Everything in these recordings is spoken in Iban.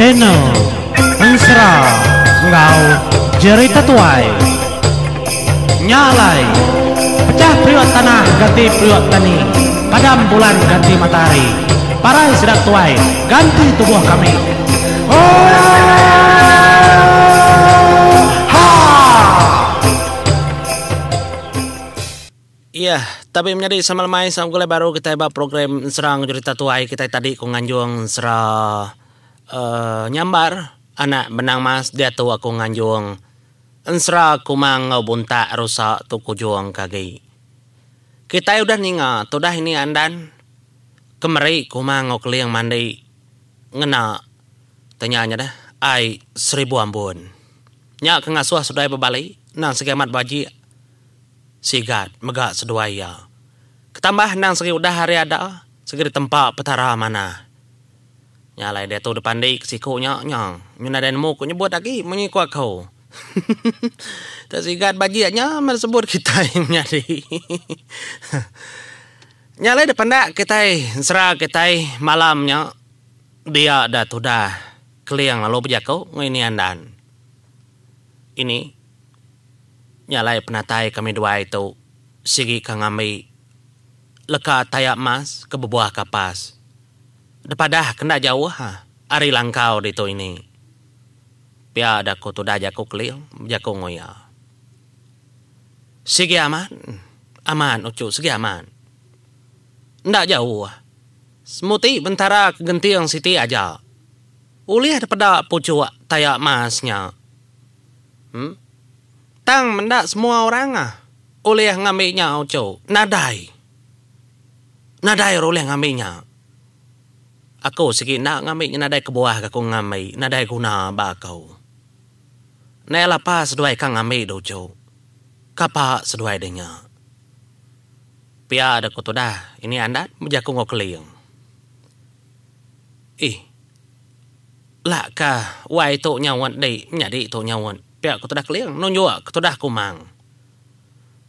Channel Ensera enggau Jerita Tuai. Nya alai, pecah periuk tanah ganti periuk tani, padam bulan ganti matahari, parai sida tuai ganti tubuh kami. Oohaa! Iya, tabi menyadi sama lemai sama begulai baru kitai ba program Ensera enggau Jerita Tuai kitai tadi ku nganjung ensera uhh nyambar anak benang mas diatu aku nganjung Ensera Kumang enggau Buntak Rusa tu kujung ke agi. Kitai udah ninga tudah ini andan ke meri Kumang enggau Keling mandi ngena tanya nya deh ai seribu ambun. Nya ke ngasuh seduai bebali endang sigi amat bajik sigat mega seduai iya. Ketambah endang sigi udah hari ada sigi ditempa Petara manah. Nya alai diatu dipandi ke siku nya nya. Nyu nadai nemu ku nyebut agi munyi ku aku. Tak sigat bajik nya meh disebut kitai menyadi. Nya alai dipandak kitai ensera kitai malam nya dia da tudah Keling lalu bejaku enggau ini Andan. Ini nya alai penatai kami duai tu sigi ka ngambi leka taya emas ke bebuah kapas. Depadah ke enda jauh ari langkau ditu ini. Pia da ku tudah jaku Keling bejaku enggau iya. Sigi amat, amat uchu sigi amat. Enda jauh. Semuti bentara ke genting siti aja. Ulih dipeda puchuk taya mas nya. Em. Tang menda semua orang ulih ngambi nya uchu. Nadai. Nadai orang ulih ngambi nya. Aku sigi enda ngambi nya nadai kebuah ga aku ngambi nadai guna ba aku. Ndai lapa seduai ka ngambi du uchu. Kapa seduai deh nya. Pia da ku tudah ini andan bejaku enggau Keling. Ih. La ka wai tu nyaut di menyadi tu nyaut pia ku tudah Keling nunjuk ke tudah Kumang.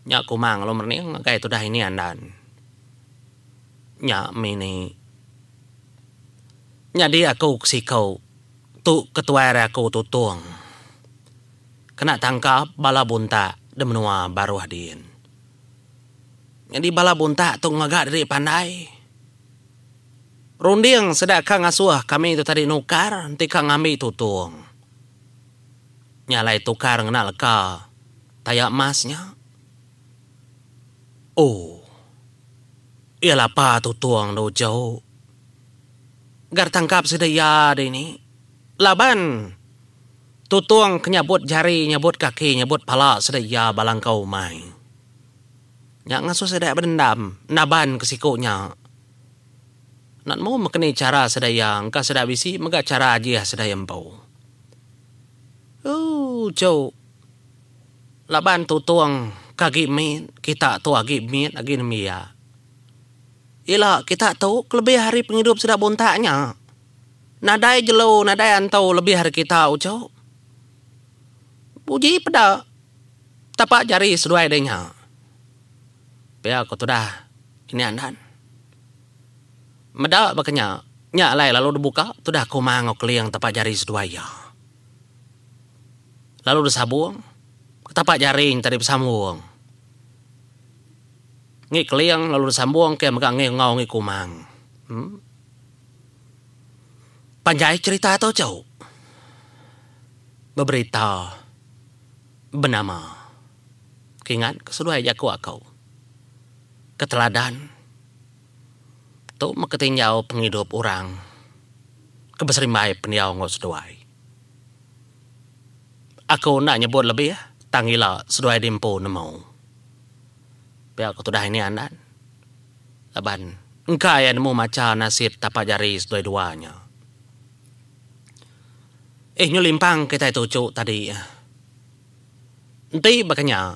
Nya Kumang lalu merening ngagai tudah ini andan. Nya mini. Nyadi aku ke siku tu ketuai ari aku Tutong. Kena tangkap bala buntak di menua baruh din. Nyadi bala buntak tu ngaga diri pandai. Runding sida ka ngasuh kami tu tadi nukar enti ka ngambi Tutong. Nya alai tukar ngena leka taya emas nya. Oh. Iya lapa tutung du ujau. Gar tangkap sida iya dini. Laban tutung ke nyabut jari, nyabut kaki, nyabut pala sida iya ba langkau umai. Nya ngasuh sida bedendam naban ke siku nya. Enda nemu meh keni chara sida iya, engka sida bisi mega chara ajih sida iya empu. Ooh chuk. Laban tutung ke agi mit, kita tu agi mit agi nembiak. Ila kita tu kelebih ari pengidup sida buntak nya. Nadai jelu, nadai antu lebih ari kita uchu. Uji peda tapak jari seduai deh nya. Pia ku tudah ini andan. Meda baka nya, nya alai lalu dibuka tudah Kumang enggau Keling tapak jari seduai iya. Lalu disabung ke tapak jaring tadi besambung. Ngi keling lalu disambung ke mega ngi enggau ngi kumang. Em. Panjai cherita tu chau. Beberita benama. Kingat ke seduai jaku aku. Ke teladan. Tu meh ke tinjau pengidup orang ke beserimbai pendiau enggau seduai. Aku enda nyebut lebih tang ila seduai diempu nemu. Pia ku tudah ini andan. Laban engka iya nemu macha nasib tapak jari seduai dua nya. Eh nyu limpang kitai tu uchu tadi. Enti baka nya,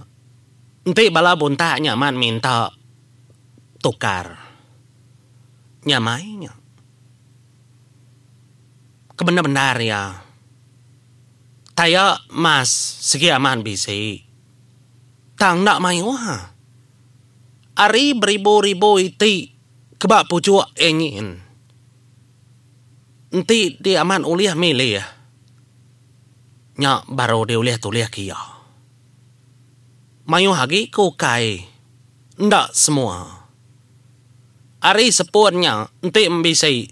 enti bala buntak nya amat minta tukar. Nyamai nya. Ke bendar-bendar iya. Taya mas sigi amat bisi. Tang enda mayuh. Ari beribu-ribu iti ke ba puchuk iya nyin. Enti di amat ulih milih, nya baru di ulih tulih ke iya. Mayuh agi ke ukai, enda semua. Ari sepun nya enti bisi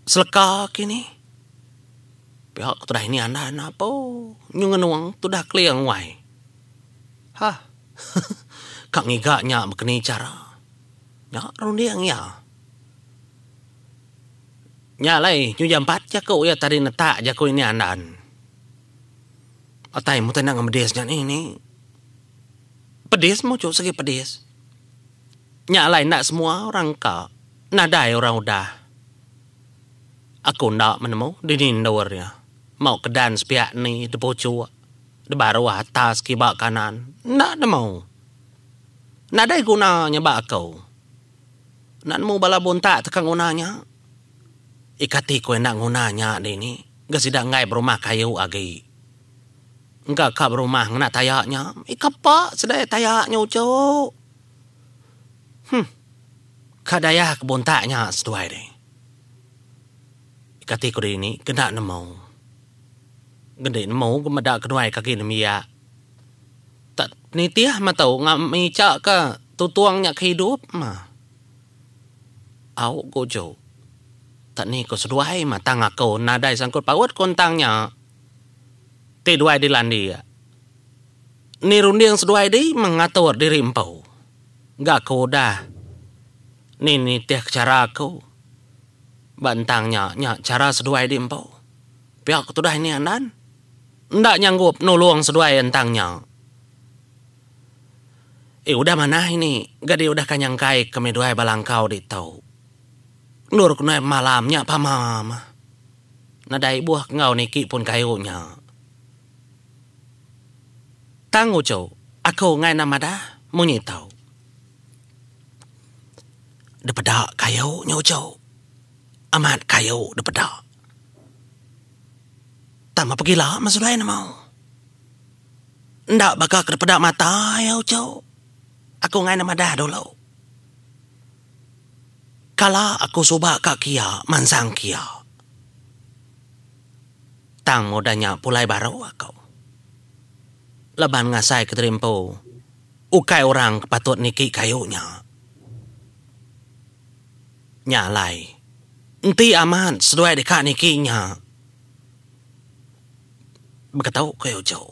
seleka kini. Pia ku tudah ini anda enda apo nyu ngenung tudah keling wai. Hah. Ka ngiga nya bekeni chara. Nya runding iya. Nya alai nyu jampat jaku iya tadi netak jaku ini andan. Atai mutai enda ngemedis nya nih ni. Pedis muchu sigi pedis. Nya alai enda semua orang ka nadai orang udah. Aku enda menemu dini endur iya. Mau kedan sepiak ni depuchuk debaruh atas kiba kanan enda nemu. Nadai guna nya ba aku. Enda nemu bala buntak teka nguna nya. Ikati ku enda nguna nya dini ga sida enggai berumah kayu agi. Engka ka berumah ngena taya nya, ika pa sida iya taya nya uchu. Huh. Ka dayah ke buntak nya seduai deh. Kati ku dini kena nemu. Gendi nemu ku meda keduai ke agi nembiak. Tak nitih meh tau ngicha ka tutung nya ke idup mah. Au ku uchu. Tak ni ku seduai mah tang aku nadai sangkut paut ku entang nya. Ti duai dilandik. Ni runding seduai di meh ngatur diri empu. Ga aku udah ni nitih ke chara aku. Ba entang nya, nya chara seduai di empu. Pia ke tudah ini andan. Enda nyanggup nulung seduai entang nya. Eh udah manah ini, gadi udah ka nyangkai ke miduai ba langkau ditu. Endur ke nuai bemalam nya pama mah. Nadai ibuh ke enggau niki pun kayu nya. Tang uchu, aku enggai enda madah munyi tu. Depeda kayu nya uchu. Amat kayu depeda. Tang ba pegila meh seduai nemu. Enda baka ke depeda mata iya uchu. Aku enggai enda madah dulu. Kala aku suba ka kia mansang kia. Tang udah nya pulai baru aku. Laban ngasai kediri empu. Ukai orang ke patut niki kayu nya. Nya alai, enti amat seduai deka niki nya, beketu ku iya uchu.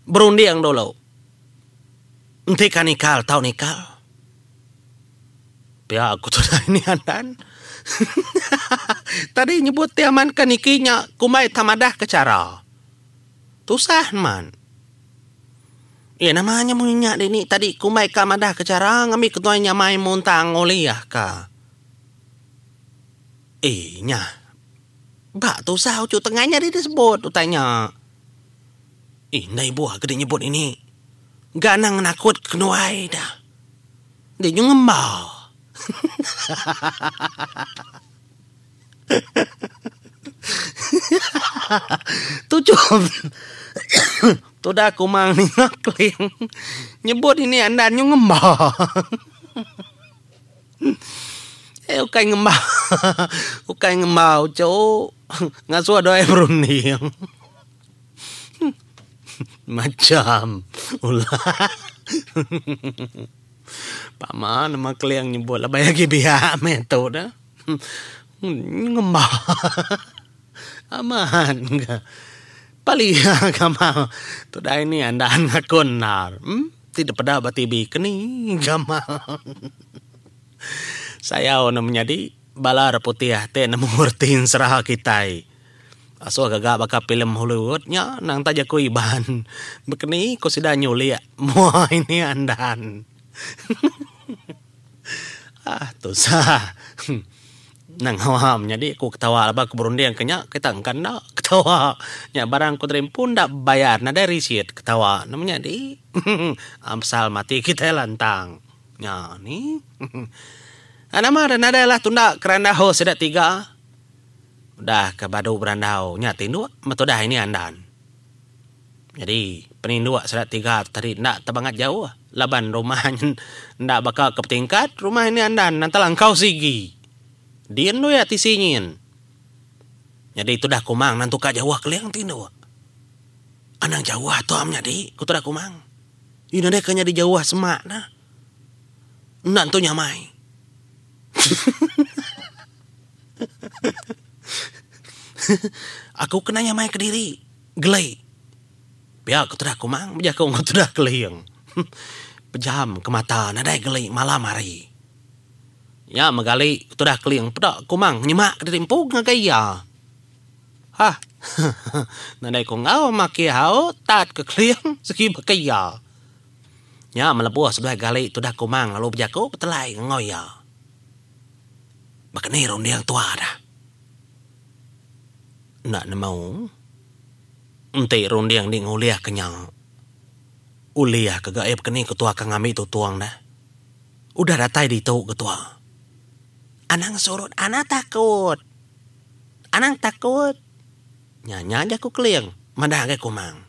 Berunding dulu, enti ka nikal tau nikal. Pia ku tudah ini andan. Tadi nyebut ti amat ka niki nya kumbai tak madah ke chara. Tusah man. Iya nama nya munyi nya dini tadi kumbai ka madah ke chara ngambi ke tuai nyamai muntang ulih ka. Eh nya. Ba tusah uchu tengai nya dini sebut utai nya. Eh enda ibuh ke di nyebut ini. Ga anang ngenakut ke kenuai dah. Di nyu ngemba. Tuchum tudah kumang ninga keling nyebut ini andan nyu ngemba. Eh ukai ngemba ukai ngemba uchu ngasuh doi berunding. Macam ulah. Pama nama keling nyebut labai agi biak meh tu dah. Ngemba. Amat ga. Palia gamal tudah ini andan aku endar. Em ti dipeda ba TV ke ni gamal. Sayau ne menyadi bala ra putih ti nemu reti ensera kitai. Asuh gaga baka filem Hollywood nya nang tak jaku Iban. Bekeni ku sida nyulik mua ini andan. Ah tusah. Nang awam nyadi ku ketawa laban ku berunding ke nya kita engka enda ketawa. Nya barang ku terima pun enda bebayar nadai risit ketawa ne menyadi. Amsal mati kitai lantang. Nya ni. Nama da nadai lah tunda kerandau sida tiga. Udah ke badu berandau nya tinduk metudah ini andan. Nyadi peninduk sida tiga tadi enda tebangat jauh laban rumah enda baka ke betingkat rumah ini andan nanta langkau sigi. Din dulu iya tisi nyin. Nyadi tudah Kumang nan tukar jauh Keling ti indu. Anang jauh tu am nyadi, ku tudah Kumang. Ih nadai ka nyadi jauh semak nah. Enda entu nyamai. Aku kena nyamai kediri, geli. Pia ku tudah Kumang bejaku enggau tudah Keling. Pejam ke mata nadai geli malam hari. Nya megali tudah Keling peda Kumang nyemak kediri empu ngagai iya. Hah. Nadai ku enggau maki hau tat ke Keling segi baka iya. Nya melebuh seduai gali tudah Kumang lalu bejaku betelai enggau iya. Baka ni runding tua dah. Enda nemu. Enti runding ndi ngulih ke nya. Ulih ke ga iya baka ni ketua ke ngambi tutung dah. Udah datai ditu ketua. Anang surut anang takut. Anang takut. Nya nya jaku Keling madah ngagai Kumang.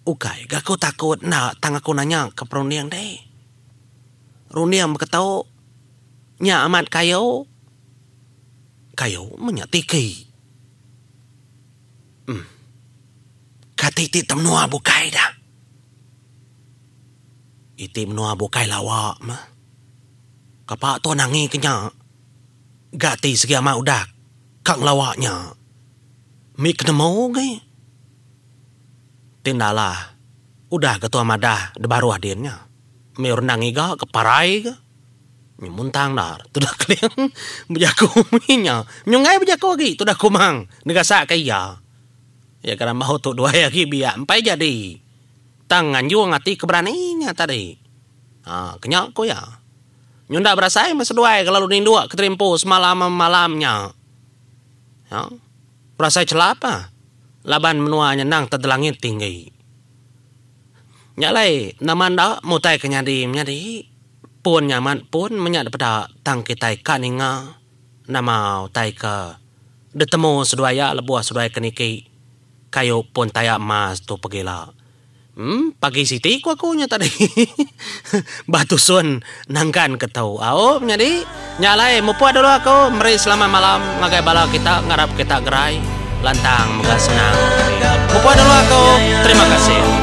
Ukai ga aku takut enda tang aku nanya ke perunding deh. Runding beketu nya amat kayu. Kayu meh nya tiki. Em. Kati ti menua bukai dah. Iti menua bukai lawa meh. Kapa tu nangi ke nya. Ga ti sigi amat udah ka ngelawa nya. Mih ke nemu agi. Ti enda alah udah ga tua madah da baruh din nya. Mih orang enda ngiga ke parai ke. Nyemuntang endar tudah Keling bejaku munyi nya. Nyunggai bejaku agi tudah Kumang negasaka iya. Iya ke rambau tu duai agi biak empai jadi. Tang nganjung ati ke berani nya tadi. Ha kenya ku iya. Nyunda berasai meh seduai ke lalu ninduk ke terimpu semalam-malam nya. Ya. Berasai chelap ah laban menua nya endang tedelangit tinggi. Nya alai nama enda mutai ke nyadi menyadi pun nya amat pun menya dipeda tang kitai ka ninga nama utai ke ditemu seduai iya lebuh seduai ke niki kayu pun taya emas tu pegila. Em pagi siti ku aku nya tadi ba tusun nangkan ke tu. Au menyadi nya alai mupuk dulu aku meri selamat malam ngagai bala kita ngarap kita gerai lantang mega senang. Mupuk dulu aku terima kasih.